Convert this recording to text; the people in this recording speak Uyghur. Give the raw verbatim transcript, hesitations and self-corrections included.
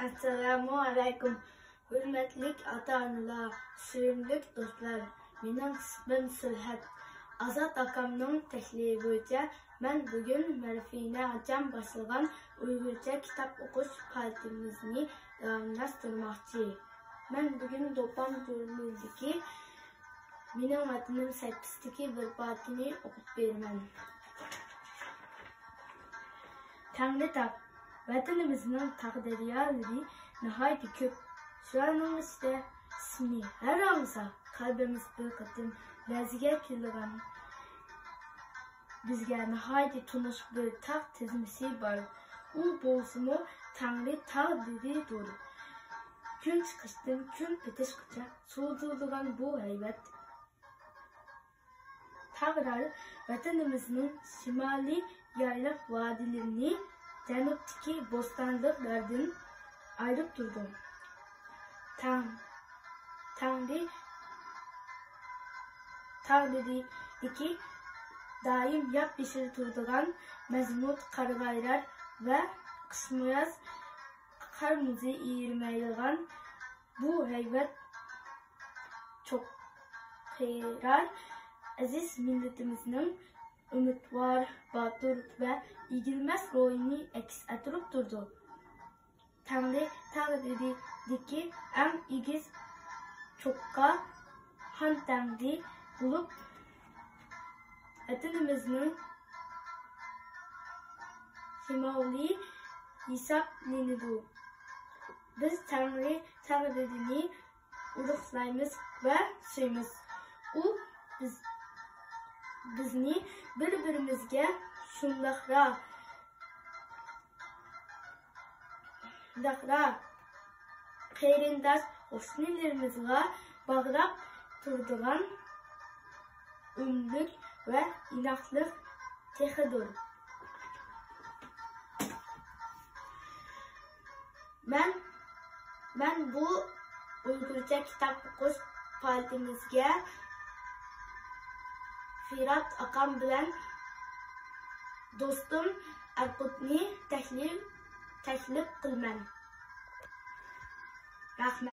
ئەسسالامۇ ئەلەيكۇم. ھۆرمەتلىك ئاتا-ئانىلار، سۆيۈملۈك دوستلار، مېنىڭ ئىسمىم سۈرھەت. ئازات ئاكامنىڭ تەكلىپى بويىچە مەن بۈگۈن مەرفىنە ھاجام باشلىغان ئۇيغۇرچە كىتاب ئوقۇش پائالىيىتىمىزنى داۋاملاشتۇرماقچى. مەن بۈگۈن دوپپام ژۇرنىلىدىكى مېنىڭ ۋەتىنىم سەھىپىسىدىكى بىر پارچىنى ئوقۇپ بېرىمەن. تەڭرىتاغ. ۋەتىنىمىزنىڭ تاغ دەريالىرى ناھايىتى كۆپ. شۇلارنىڭ ئىچىدە ئىسمىنى ھەر ئاڭلىساق، قەلبىمىز بىر قېتىم لەرزىگە كېلىدىغان، بىزگە ناھايىتى تونۇش بىر تاغ تىزمىسى بار. ئۇ بولسىمۇ تەڭرىتاغ دېرىدۇر. كۈن چىقىشتىن كۈن پېتىشقىچە سوزۇلىدىغان بۇ ھەيۋەت تاغلار ۋەتىنىمىزنىڭ شىمالىي يايلاق ۋادىلىرىنى جەنۇبتىكى بوستانلىقلاردىن ئايرىپ تۇرىدۇ. تەڭ-، تەڭرى تاغلىرىدىكى دائىم ياپيېشىل تۇرىدىغان مەزمۇت قارىغايلار ۋە قىشمۇ ياز قار مۇزى ئېرىمەيدىغان بۇ ھەيۋەت چوققىلار ئەزىز مىللىتىمىزنىڭ ئۈمىدۋار، باتۇر ۋە ئېگىلمەس روھىنى ئەكس ئەتتۈرۈپ تۇرىدۇ. تەڭرىتاغ دېرىدىكى ئەڭ ئېگىز چوققا خان تەڭرى بولۇپ، ۋەتىنىمىزنىڭ سىمۋولى ھېسابلىنىدۇ. بىز تەڭرىتاغ دېرىنى ئۇلۇغلايمىز ۋە سۆيىمىز. ئۇ بىز، بىزنى بىر-بىرىمىزگە شۇنداقلا، شۇنداقلا قېرىنداش قوشنىلىرىمىزغا باغلاپ تۇرىدىغان ئۆملۈك ۋە ئىناقلىق تېغىدۇر. مەن، مەن بۇ ئۇيغۇرچە كىتاب ئوقۇش پائالىيىتىمىزگە فىرات ئاكام بىلەن دوستۇم ئەرقۇتنى تەكلىپ، تەكلىپ قىلىمەن. رەھمەت.